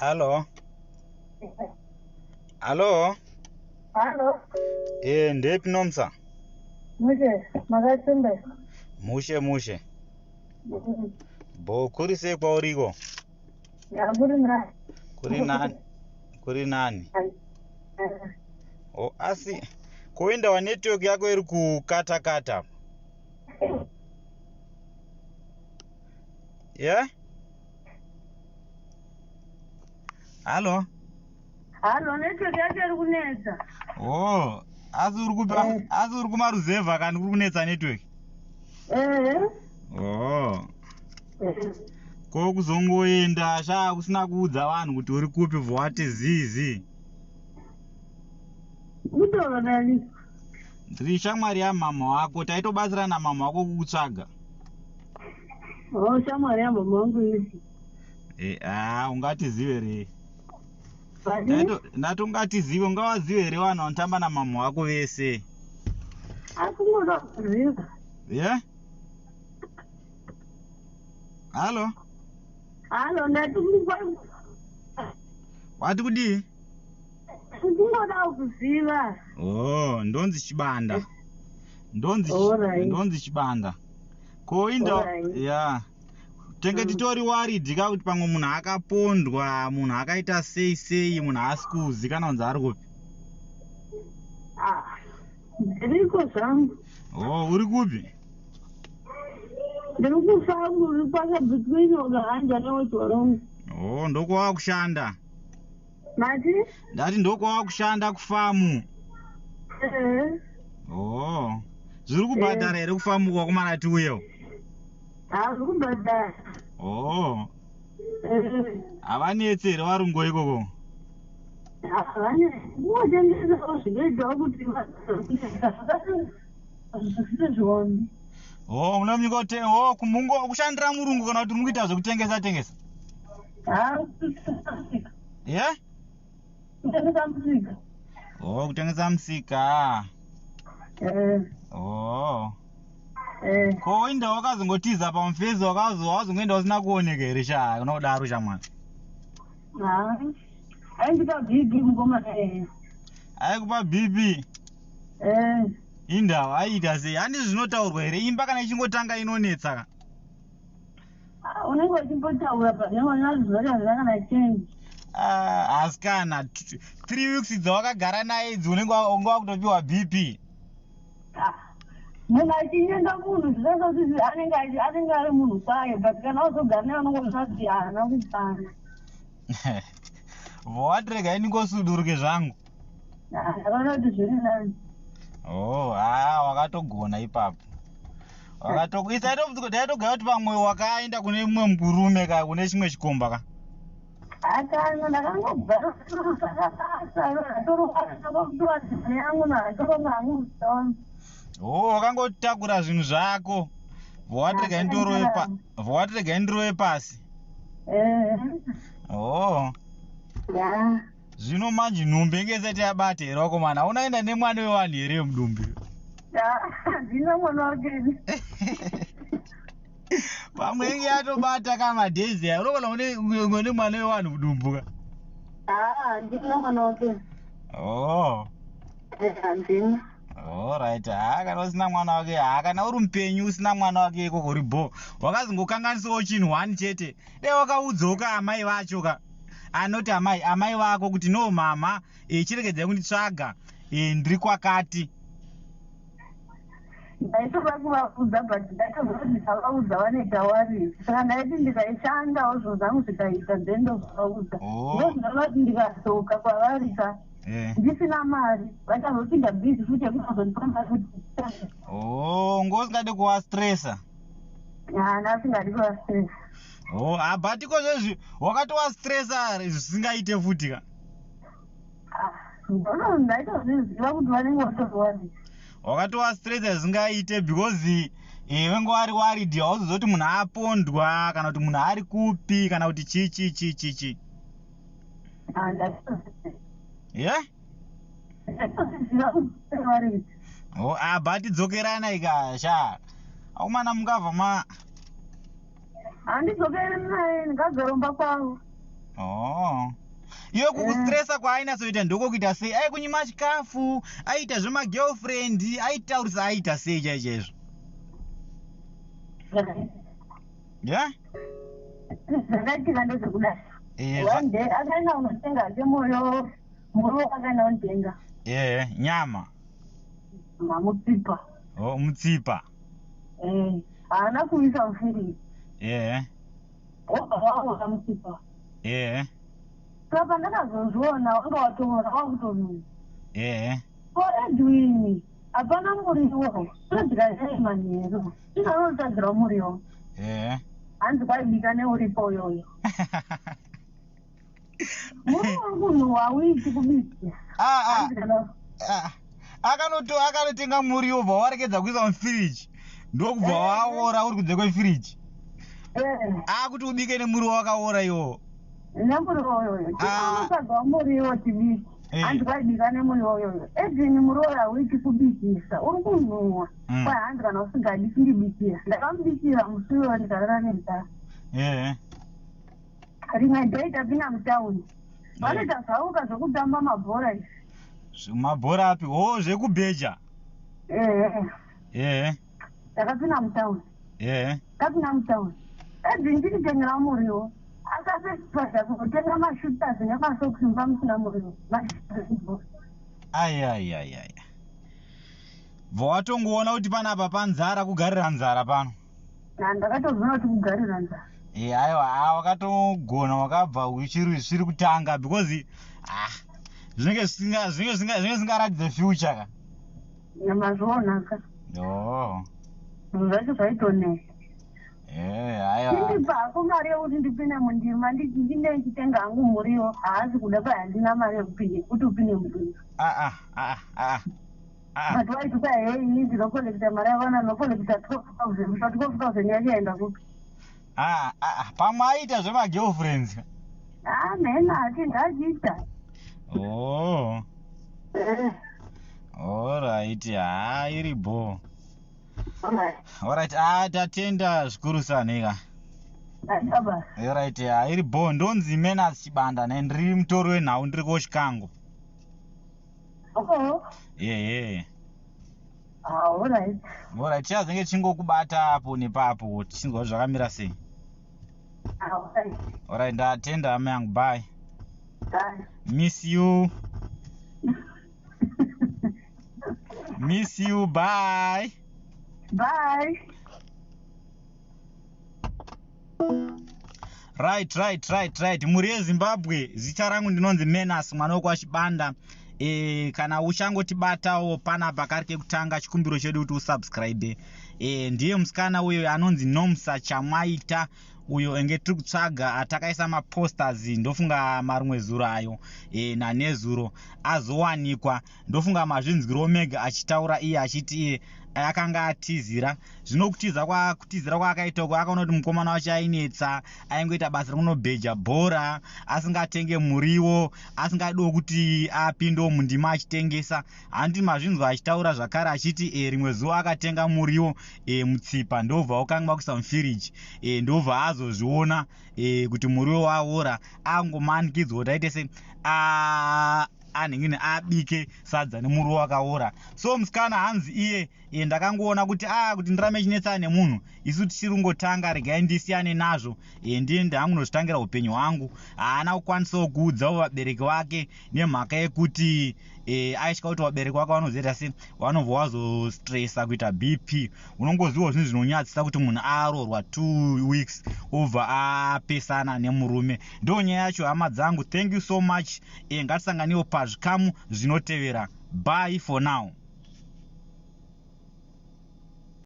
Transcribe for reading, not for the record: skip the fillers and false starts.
Halo. Halo. Halo. Eh, ndepi Nomsa? Mushe, makasimba. Mushe mushe. Bo kuri sei kwauriko? Ya kuri nani? Kuri nani? Kuri nani? Oh, asi kuenda wa network yako iri kukata kata. Yeah? Hallo? Hallo, network yacho iri kunetsa. Oh, asi uri kupa Eh. asi uri kumaruzevha kani kuri kunetsa network? Eh. Oh. Ko kuzongoenda sha kusina kuudza vanhu kuti uri kupi vowati zii zii. Kutaura nani? Ndiri shamwari yamama wako, taitobatsira namama wako kukutsvaga. Oh, shamwari yamama wangu ipi? Eh, ah, ungatizive here? Padi? Ndati ungatizive, ungawazive here vanhu vanotamba namama wako vese? Akungoda kuziva. Yeah? Hallo? Hallo, ndati Wati kudii? kungoda kuziva. Oh, ndonzi Chibanda. Ndonzi Alright. ndonzi Chibanda. Ko inda Alright. yeah. Tenge titori worried ka kuti pamwe munhu akapondwa, munhu akaita sei sei, munhu haasi kuzikanwa kunzi ari kupi. Ah. Ndiriko zvangu. Oh, uri kupi? Ndiri kufangu uri paka between Okahandja neOtjiwarongo. Oh, ndokwava kushanda. Mati? Ndati ndokwava kushanda kufamu. Eh. Oh. Zviri kubhadhara here kufamu kwakomana tiuyewo? Ah, zviri kubhadhara. Oh. Eh. Havanetsi here varungu ikoko? Vane kungotengesawo zvinoitawo kuti zvisiri zviombe. Oh, munomungote oh, kumungo kushandira murungu kana kuti muri kuita zvekutengesa tengesa? Ah, Yeah? kutengesa musika. Oh, kutengesa musika. Eh, Oh. eh. Ko inda wakazongotiza pamufesi wakazo wazongoenda usina kuoneka here sha unodaro shamwari. Ah. Aindipa BP mukomana eh. Aikupa BP. Eh. Indawo aiita sei? Handizvo zvinotaurwa here? Imba kana ichingotanga inonetsa ka. Ah, unenge uchimbotaura panenge zvacho hazvina kana change. Ah, asi kana 3 weeks dzawakagara naye idzi unenge unge wakutopiwa BP. Ah. Munhu achinyenga munhu zvinenge kuti anenge anenge ari munhu kwaye but kana wazogara naye unongoziva kuti haana kukwana. Vowatirega indingosuduruke zvangu. Ah, ndakaona kuti zviri nani. Oh, ah, wakatogona ipapo. Wakatokuisa taitogaya kuti pamwe wakaenda kune mumwe murume ka kune chimwe chikomba ka. Akana ndakangobva basa yangu natoronga hangu zvangu. Oh, wakangotakura zvinhu zvako. Vowatirega indirove pa vowatirega indirove pasi. Eh. Oh. Ya. Zvino manje nhumbi inge isati yabata here wakomana? Unaenda nemwana wevanhu here mudumbi? Ya, handina mwana wake. Pamwe inge yatobata kamadhezi aya. Unogona une mwana wevanhu mudumbu ka. Ah, handina mwana wake. Oh. Eh, handina. Alright, ha kana usina mwana wake, ha kana uri mupenyu usina mwana wake ikoko uri bho. Wakazongokanganisawo chinhu one chete. Dai wakaudzawo ka amai vacho ka. Anoti amai, amai vako kuti no mama, eh, chiregedzai kunditsvaga. Eh, ndiri kwakati. Ndaitoda kuvaudza but ndaitoziva kuti ndikavaudza vanoita worry. Saka ndaiti ndikaishandawo zvinhu zvangu zvikaita then ndozovaudza. Oh. Ndozvinova kuti ndikadzoka kwavari ka Eh. ndisina mari vachazopinda busy futi yekuzondipa mari kuti ndishande. Oh, ngosingade kuvastressa. Haana asingadi kuvastressa. Oh, ah, but iko zvezvi wakatovastressa zvisingaite futi ka. Ah, ndono ndaitozviziva kuti vanenge vatori worried. Wakatovastressa zvisingaite because eh, vange vari worried hauzozoti munhu apondwa kana kuti munhu ari kupi kana kuti chi chi chi chi chi. Ah, ndaitozviziva. Yeah? Ndaitozviziva kuti vari worried. Oh, ah, but dzokerana ika sha. Aumana mungabva ma Handidzokeri naye ndingadzoromba kwavo. Oh. Iwe kukustressa kwaainatsoita ndokokuita sei? Aikunyima chikafu, aiita zvemagirlfriend, aitaurisa aiita sei chaichaizvo? Yeah? Zvakaitika ndezvekudai. One day akaenda kunotenga hake moyo muriwo akaenda kunotenga. Eh, nyama. Mamutsipa. Oh, mutsipa. Eh, haana kuisa mufiriji. Eh. Wobva waora mutsipa. Eh. Saka pandakazozviona wanga watoora wakutonhuwa. Eh. Ko Edwin, hapana muriwo. Todya sei manheru? Tinonotsvagira muriwo. Eh. Hanzi kwaibika neuripo uyoyo. Muriwo uri kunhuwa hauiti kubika. Ah, ah. Hanzi kana Ah. Akanoto akanotenga muriwo bva warekedza kuisa mufiriji. Ndokubva waora uri kunze kwefiriji. eh Akuti ubike nemuriwo wakaora iwowo. Nemuriwo uyoyo. Ah. Tinotsvaga muriwo tibike. Eh. Hanzi kwaibika nemuriwo uyoyo. Edwin muriwo uyu hauiti kubikisa. Uri kunhuwa. Kwai hanzi kana usingadi chindibikira. Ndakamubikira musi uyoyo ndikarara nenzara. Eh. Rimwe day tapinda mutauni. Vanoita zvauka zvekutamba mabhora izvi. Mabhora api? Oh, zvekubheja. Ehe. Eh. Takapinda mutauni. Eh. Tapinda mutauni. Edwin nditengera muriwo. Akasepasa kunotenga mashutas nemasokisi mumba musina muriwo. Mashutas. Ai ai ai ai. Bva watongoona kuti panapa panzara kugarira nzara pano. Ndakatozoona kuti kugarira nzara. Eh, aiwa, ah, wakatogona wakabva uchiri zvisiri kutanga because ah zvinenge zvisinga zvinenge zvisinga zvinenge zvisingaratidze future ka. Mazviona ka. Oh. Zvinhu zvacho zvaitonetsa. Eh, aiwa. Chindipa hako mari yekuti ndipinde mundima ndine ndichitenga hangu muriwo. Haasi kuda kwai handina mari yekupinde kuti upinde mundima. Ah ah ah ah. Ah. But waiti kwai hei ini ndinokolekta mari yavana ndinokolekta 12,000 pa 12,000 yacho yaenda kupi? Ah ah pamwe aita zvemagirlfriends. Ah, mhena ati ndachiita. Oh. Eh, Alright, ah iri bho. alright. Alright, ah tatenda zvikuru sanheka. Aita basa. Alright, ah iri bho ndonzi Menas Chibanda ne ndiri mutori wenhau ndiri kochikango. Oh, Ehe. ah, alright. Alright, tichazenge tichingokubata apo nepapo tichinzwa kuti zvakamira sei. Ah, alright. Alright, ndatenda hama yangu bye. Bye. Miss you. Miss you, bye. Bye. Right, right, right, right. Mhuri yeZimbabwe, zita rangu ndinonzi Menas mwana wekwaChibanda. E, kana uchangotibatawo panapa kari kekutanga chikumbiro chedu kuti usubscribe. E, ndiye musikana uyo anonzi Nomsa Chamwaita uyo enge tiri kutsvaga atakaisa maposters ndofunga marimwe zuro ayo e, nanezuro azowanikwa ndofunga mazvinzwiro mega achitaura iye achiti iye akanga atizira zvino kutiza kwa kutizira kwaakaita uko akaona kuti mukomana wacho ainetsa aingoita basa rekunobheja bhora asingatenge muriwo asingadiwo kuti apindewo mundima achitengesa handi mazvinzwa achitaura zvakare achiti e, rimwe zuva akatenga muriwo e, mutsipa ndobva wakanga kuisa mufiriji e, ndobva azozviona e, kuti muriwo waora angomanikidzwa kuti aite se anhingini abike sadza nemuriwo wakaora so musikana hanzi iye e, ndakangoona kuti a kuti ndirame chinetsana nemunhu isu tichiri kungotanga regai ndisiyane nazvo e, ndiende hangu nozvitangira upenyu hwangu haana kukwanisawo kuudzawo vabereki vake nemhaka yekuti e, aitya kuti vabereki vake vanozoita se vanobva vazostressa kuita bp unongozivawo zvinhu zvinonyadzisa kuti munhu aroorwa 2 weeks obva apesana nemurume ndo nyaya yacho hama dzangu thank you so much e, ngatisanganiwo pazvikamu zvinotevera bye for now.